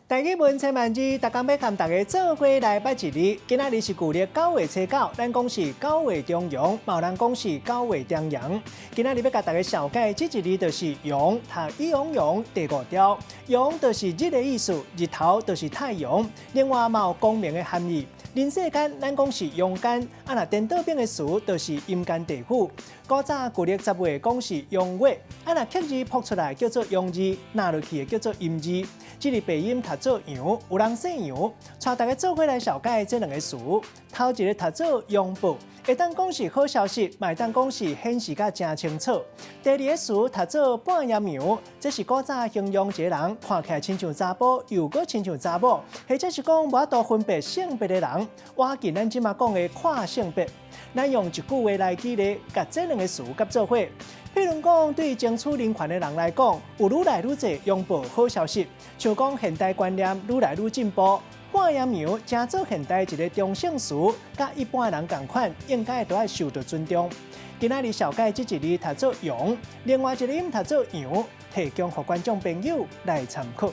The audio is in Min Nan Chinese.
台語文千萬字，逐工欲共大家做伙來捌一字。今仔日是舊曆9月初9，咱講是九月重陽，嘛有人講是九月重陽。今仔日欲共大家紹介這一字就是陽，讀伊陽陽第五調。陽就是日的意思，日頭就是太陽。另外嘛有光明的含義。人世間咱講是陽間，啊若顛倒反的詞就是陰間地府。古早舊曆10月講是陽月，啊若克字讀出來叫做陽字，捺落去的叫做陰字。這个白音讀做陽，有人姓楊，帶大家做伙來紹介這兩个詞。頭一个讀做陽報，會當講是好消息，嘛會當講是顯示甲誠清楚。第二个詞讀做半陰陽，這是古早形容一个人看起來親像查埔，又閣親像查某，或者是講無法度分辨性別的人。倚近咱這馬講的跨性別，咱用一句話來舉例，共這兩个詞佮做伙。譬如講，對爭取人權的人來講，有愈來愈濟擁抱好消息，像講現代觀念愈來愈進步，半陰陽成做現代一个中性詞，佮一般的人仝款，應該都愛受到尊重。今仔日紹介這一字讀做陽，另外一个音讀做陽，提供予觀眾朋友來參考。